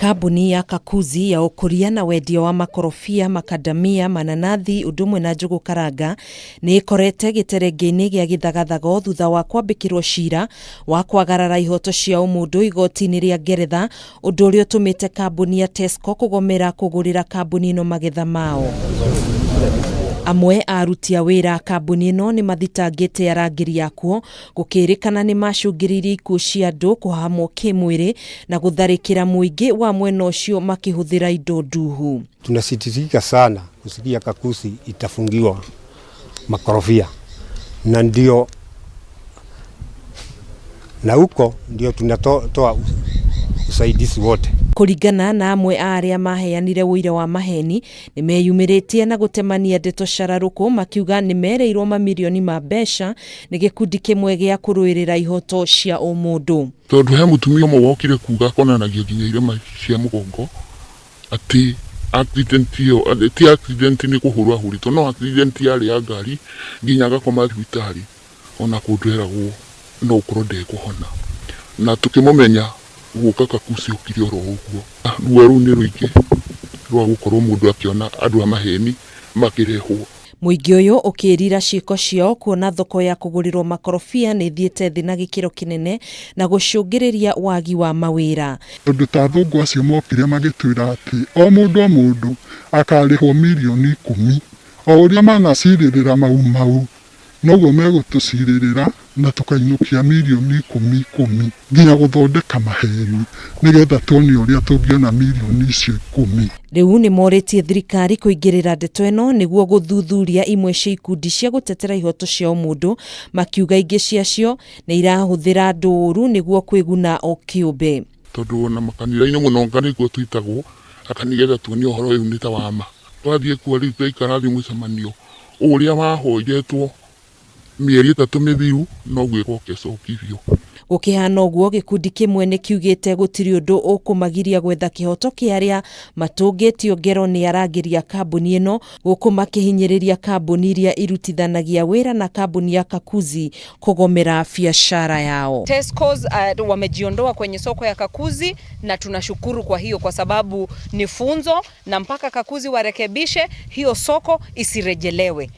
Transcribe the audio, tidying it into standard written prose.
Kambuni ya Kakuzi ya ũkũria na wendia wa makorobia, makadamia, mananathi ũndũ ũmwe na njũgũ karanga nĩ ĩkorete gĩterengeinĩ gĩa gĩthagathago thutha wa kwambĩkĩrwo cira wa kwagarara ihoto cia ũmũndũ igoti-inĩ rĩa Ngeretha, ũndũ ũrĩa ũtũmĩte kambuni ya Tesco kũgomera kũgũrĩra kambuni ĩno magetha mao. Amwe a aruti a wĩra a kambuni ĩno nĩ mathitangĩte arangĩri akuo gũkĩrĩkana nĩ macũngĩrĩirie ikuũ cia andũ, kũhahamwo kĩmwĩrĩ na gũtharĩkĩra mũingĩ wa mwena ũcio makĩhũthĩra indo nduhu. Tunasikitika sana kusikia Kakuzi itafungiwa makorofia na ndio na huko ndio tunatoa usaidizi wote. Kũringana na amwe a arĩa maheanire ũira wa maheni, nĩ meyumĩrĩtie na gũtemania ndeto cararũkũ makiuga nĩ mereirwo mamirioni ma mbeca nĩ gĩkundi kĩmwe gĩa kũrũĩrĩra ihoto cia ũmũndũ. Tondũ he mũtumia ũmwe wokire kuga akonanagia nginya irema cia mũgongo atĩ accident ĩyo ti accident, nĩ kũhũrwo ahũrĩtwo, no accident yarĩ ya ngari nginya agakoma thibitarĩ, ona kũndũ eragwo no ũkorwo ndekũhona, na tũkĩmũmenya gũka Kakuzi okire oro ũguo. Ruo rũu nĩ rũingĩ rwa gũkorwo mũndũ akĩona andũ a maheni makĩrehwo. Mũingĩ ũyũ ũkĩrira ciĩko ciao kuona thoko ya kũgũrĩrwo makorobia nĩ ĩthiĩte thĩ na gĩkĩro kĩnene na gũcũngĩrĩria wagi wa mawĩra. Tondũ ta athũngũ acio mokire magĩtwĩra atĩ o mũndũ o mũndũ akarĩhwo mirioni 10, o ũrĩa manacirĩrĩra Mau Mau noguo megũtũcirĩrĩra na tũkainũkia mirioni 10 10, nginya gũthondeka maheni nĩgetha tuone ũrĩa tũngĩona mirioni icio 10. Rĩu nĩ morĩtie thirikari kũingĩrĩra ndeto ĩno nĩguo gũthuthuria imwe cia ikundi cia gũtetera ihoto cia ũmũndũ, makiuga ingĩ ciacio nĩ irahũthĩra andũ ũru nĩguo kwĩguna o kĩũmbe. Tondũ ona makanitha-inĩ mũno nga nĩkuo twĩtagwo aka nĩgetha tuone ũhoro ũyũ nĩ ta wa ma. Twathiĩ kuo rĩu twaikara thĩ mũcemanio ũrĩa wahoiretwo mĩeri 3 mĩthiru noguo ĩgoka ĩcokithio. Gũkĩhana ũguo, gĩkundi kĩmwe nĩ kiugĩte gũtirĩ ũndũ ũkũmagiria gwetha kĩhoto kĩa arĩa matũngĩtio ngero nĩ arangĩri a kambuni ĩno, gũkũ makĩhinyĩrĩria kambuni iria irutithanagia wĩra na kambuni ya Kakuzi kũgomera biacara yao. Tescos wamejiondoa kwenye soko ya Kakuzi na tunashukuru kwa hiyo, kwa sababu ni funzo na mpaka Kakuzi warekebishe hiyo soko isirejelewe.